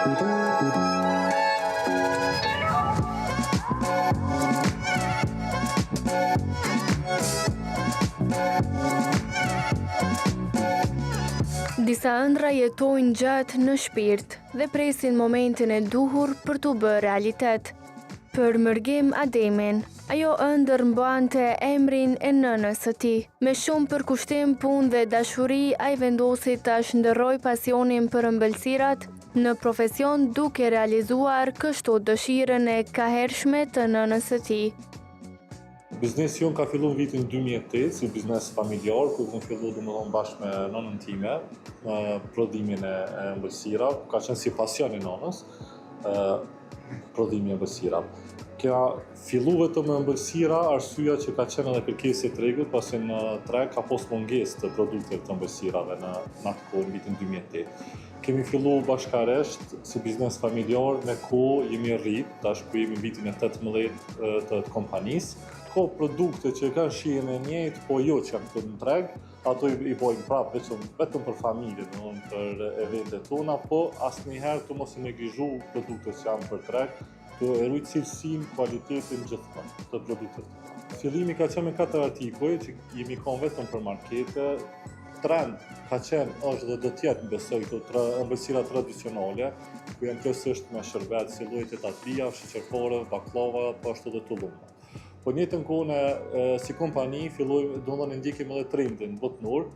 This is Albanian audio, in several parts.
Disa ëndrra jetojnë gjatë në shpirt dhe presin momentin e duhur për t'u bërë realitet. Për Mërgim Ademin, ajo ëndërr mbante emrin e nënës së tij. Me shumë përkushtim, punë dhe dashuri, ai vendosi ta shndërrojë pasionin për ëmbëlsirat në profesion duke realizuar kështu dëshirën e kahershme të nënës së tij. Biznesi jonë ka fillu në vitin 2008 si biznes familjar, ku kom fillu domethonë bashkë me nënën time, me prodhimin e ëmbëlsirave, ka qenë si pasion i nënës, prodhimi i ëmbëlsirave. Kena fillu vetëm me ëmbëlsira, arsyeja që ka qenë edhe kërkesë e tregut, pasi në treg ka pos mungesë të produkteve të ëmbëlsirave në atë kohë, në vitin 2008. Kemi fillu bashkarisht si biznes familjar me kohë jemi rrit, tash ku jemi vitin e 18 të kompanisë. Ka produkte që kanë shijen e njëjtë, po jo që janë këtu në treg, ato i, i bojmë prapë vetëm, vetëm për familje, domethënë për eventet tona, po asnjëherë të mos i neglizhu produktet që janë për treg, të e rujtë cilësinë, kualitetin gjithmonë të produkteve tona. Fillimi ka qenë me katër artikuj që jemi konë vetëm për markete, trend ka qenë, është dhe do t'jetë, besoj, këto tra, ëmbëlsira tradicionale, ku janë kryesisht me sherbet, si llojet e tatlia, sheqerpare, baklava, po ashtu dhe tullumba. Po njëjtën kohë ne si kompani fillojmë, domethonë ndjekim edhe trendin botnor,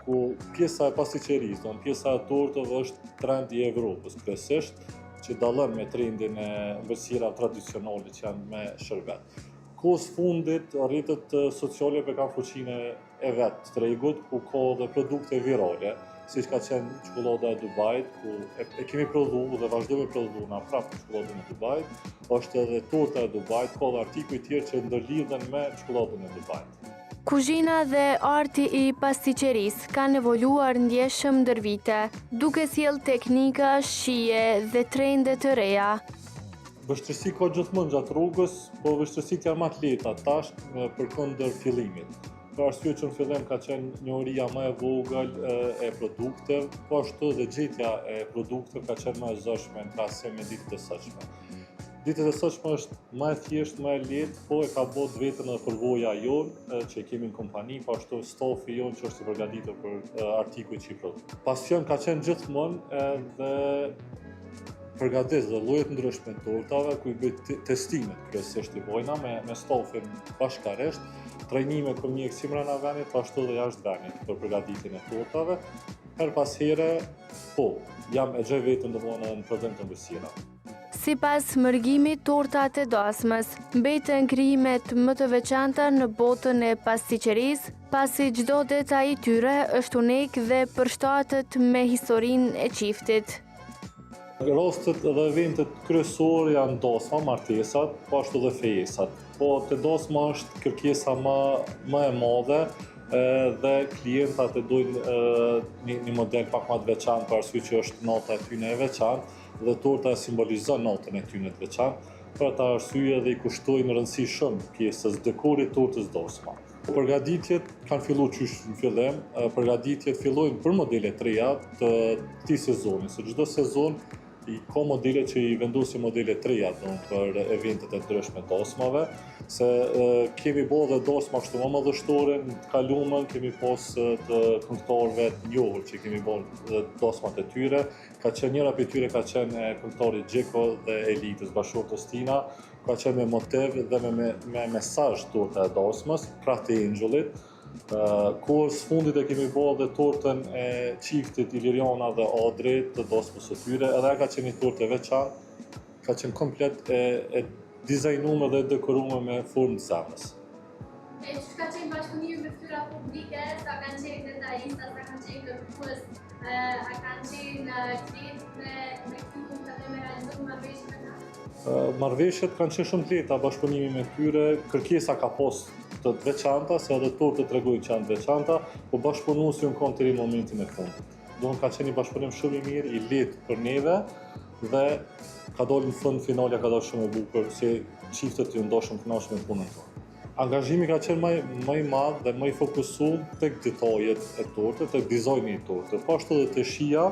ku pjesa e pastiqerisë, domethonë pjesa e tortëve është trend i Evropës kryesisht, që dallon me trendin e ëmbëlsirave tradicionale që janë me sherbet. Kohës fundit, rrjetet sociale po kanë fuqinë e vet të tregut, ku ka dhe produkte virale, siç ka qenë çokollada e Dubait, ku e, e kemi prodhu dhe vazhdojmë me prodhu na prapë çokolladën e Dubait, është edhe torta e Dubait, ka dhe artikuj tjerë që ndërlidhen me çokolladën e Dubait. Kuzhina dhe arti i pastiqerisë kanë evoluar ndjeshëm ndër vite, duke sjellë teknika, shije dhe trende të reja. Vështirësi ka gjithmonë gjatë rrugës, po vështirësitë janë më të lehta tash përkundër fillimit. Për arsye që në fillim ka qenë njohuria më e vogël e produkteve, po ashtu dhe gjetja e produkteve ka qenë më e zorshme në krahasim me ditët e sotshme. Ditët e sotshme është më e thjeshtë, më e lehtë, po e ka bo të vetën edhe përvoja jonë që e kemi në kompani, po ashtu stafi jonë që është i përgatitur për artikujt që i prodhojmë. Pasion ka qenë gjithmonë edhe përgatis dhe lloje të ndryshme të tortave, ku i bëj testimet, kryesisht i bojna me, me stafin bashkarisht, trajnime kom ndjek si mrena venit, po ashtu dhe jashtë venit për përgatitjen e tortave. Her pas here, po, jam e gjej veten domethonë edhe në prodhim të ëmbëlsirave. Sipas Mërgimit, tortat e dasmës mbeten krijimet më të veçanta në botën e pastiqerisë, pasi çdo detaj i tyre është unik dhe përshtatet me historinë e çiftit. Rastet dhe eventet kryesore janë dasma, martesat, po ashtu dhe fejesat. Po te dasma është kërkesa më më e madhe dhe klientat e dojnë një, një model pak më të veçantë për arsye që është nata e tyne e veçantë dhe torta e simbolizon natën e tyne të veçantë. Për atë arsye dhe i kushtojnë rëndësi shumë pjesës dekorit tortës dasma. Përgatitjet kanë fillu qysh në fillim, përgatitjet fillojnë për modele të reja të këtij sezoni, se çdo sezon i ka modele që i vendosim modele të reja do për eventet e ndryshme dasmave, se e, kemi bo dhe dasma kështu më madhështore në të kalumen, kemi pas të këngëtarëve të njohur që kemi bo dhe dasmat e tyre, ka qenë njëra prej tyre ka qenë e këngëtarit Gjeko dhe Elitës, bashkëshortës tina, Ka qenë me motiv dhe me, me, me mesazh torta e dasmës, krah të engjullit. Kohës fundit e kemi bo dhe tortën e çiftit Iliriana dhe Adri të dasmës së tyre, edhe ajo ka qenë një tortë e veçantë, ka qenë komplet e, e dizajnume dhe e dekorume me formë të zemrës. E që ka qenë bashkëpunimi me fytyra publike, sa kanë qenë detajista, sa kanë qenë kërkues, a kanë qenë klientë me, me këtu të me realizu marrëveshje me ta? Marrëveshjet kanë qenë shumë të lehta bashkëpunimi me tyre, kërkesa ka pos të veçanta, se edhe tortët tregojnë që janë të veçanta, po bashkëpunues janë konë deri në momentin e fundit. Domethonë ka qenë një bashkëpunim shumë i mirë, i lehtë për neve dhe ka dalë në fund finalja ka dalë shumë e bukur, se çiftet janë do shumë kënaqur me punën tonë. Angazhimi ka qenë më më i madh dhe më i fokusuar tek detajet e tortës, tek dizajni i tortës. Po ashtu edhe te shija,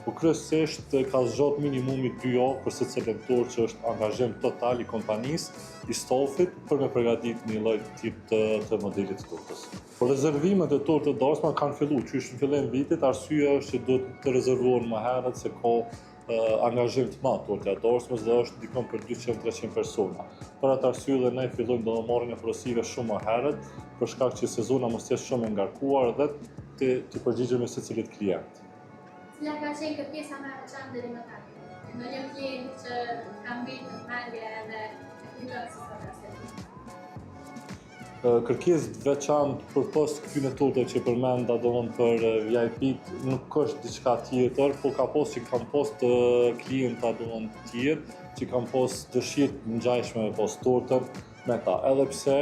Po kryesisht ka zgjat minimumi 2 javë për secilën tortë që është angazhim total i kompanisë, i stafit për me përgatit një lloj tip të, të modelit të tortës. Po rezervimet e tortës darsma kanë fillu qysh në fillim vitit, arsyeja është që duhet të rezervohen më herët se ka angazhim të madh torta e darsmës dhe është dikun për 200-300 persona. Për atë arsye dhe ne fillojmë do të marrin e porosive shumë më herët, për shkak që sezona mos të jetë shumë e ngarkuar dhe të, të përgjigjemi secilit klient. Cila ka qenë kërkesa më e veçantë deri më tani? Ndonjë klient që ka mbetur në mendje edhe e kujton si sot asë. Kërkesë të veçantë përpos këtyne tortave që përmenda domethënë për VIP-t nuk është diçka tjetër, po ka pos që kam pos të klienta domethënë tjerë që kam pos dëshirë të ngjajshme me pos tortën me ta, edhe pse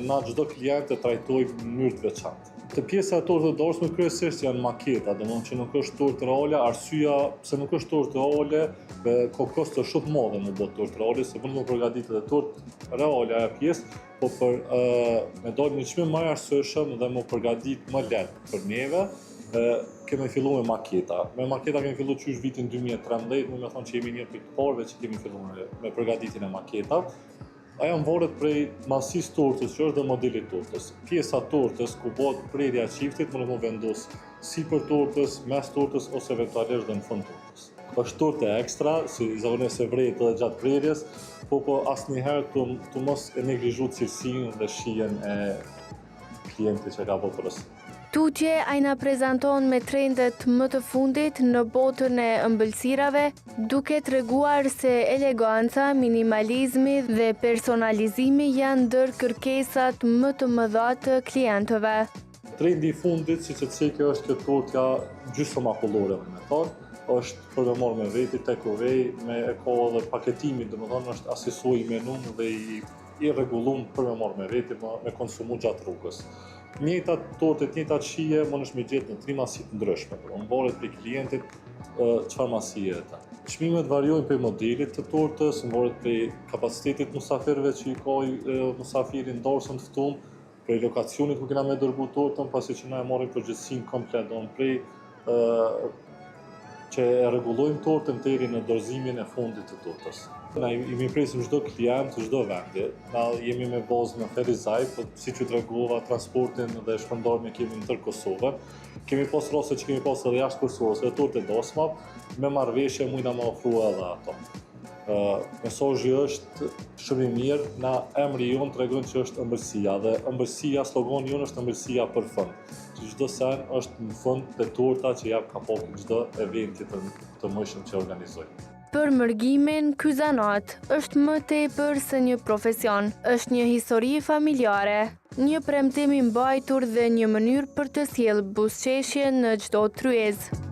na çdo klient e trajtojmë në mënyrë të veçantë. Te pjesa e tortës darsme kryesisht janë maketa, domethënë që nuk është tortë reale, arsyeja pse nuk është tortë reale, ka kosto shumë të madhe me bë tortë reale, se mund të përgatitet edhe tortë reale ajo pjesë, po për me dalë një çmim më i arsyeshëm dhe me përgatit më lehtë për neve, kemi fillu me maketa. Me maketa kemi fillu qysh vitin 2013, me thonë që jemi një prej të parëve që kemi fillu me, me përgatitjen e maketa. Ajo mvaret prej madhësisë tortës që është dhe modelit tortës. Pjesa tortës ku bëhet prerja e çiftit mund të vendos sipër tortës, mes tortës ose eventualisht dhe në fund tortës. Është tortë ekstra, si zakonisht se vret edhe gjatë prerjes, po po asnjëherë të, të mos e neglizhu cilësinë dhe shijen e klientit që ka bërë porosi. Tutje, ai na prezanton me trendet më të fundit në botën e ëmbëlsirave, duke treguar se eleganca, minimalizmi dhe personalizimi janë ndër kërkesat më të mëdha të klientëve. Trendi i fundit, siç e ceke, është kjo tortja gjysëm akullore, me thonë, është për me marrë me veti, take away, me e ka edhe paketimi, dhe me thonë, është asisoj i menum dhe i, i rregullum për me marrë me veti, me, me konsumu gjatë rrugës. Njëjtat torte, njëjtat shije, mund është me gjetë në tri masi të ndryshme, por mvaret prej klientit çfarë masie e ta. Çmimet variojnë prej modelit të tortës, mvaret prej kapacitetit musafirëve që i ka musafiri në darsëm të ftum, prej lokacionit ku kena me dërgu tortën, pasi që na e marrim përgjegjësinë komplet, do prej që e rregullojmë tortën deri në dorëzimin e fundit të tortës. Na i mirëpresim çdo klient të çdo vendi. Na jemi me bazë në Ferizaj, po siç ju tregova transportin dhe shpërndarjen e kemi në tërë Kosovën. Kemi pas raste që kemi pas edhe jashtë Kosovës, edhe tortë dasma, me marrëveshje mujna me ofru edhe ato. Mesazhi është shumë i mirë, na emri jonë tregon që është ëmbëlsia dhe ëmbëlsia, slogani jonë është ëmbëlsia për fund. Që çdo sen është në fund te torta që jap kapakun çdo eventi të, të mundshëm që organizojmë. Për Mërgimin, ky zanat është më tepër se një profesion, është një histori familjare, një premtim i mbajtur dhe një mënyrë për të sjellë buzëqeshje në çdo tryezë.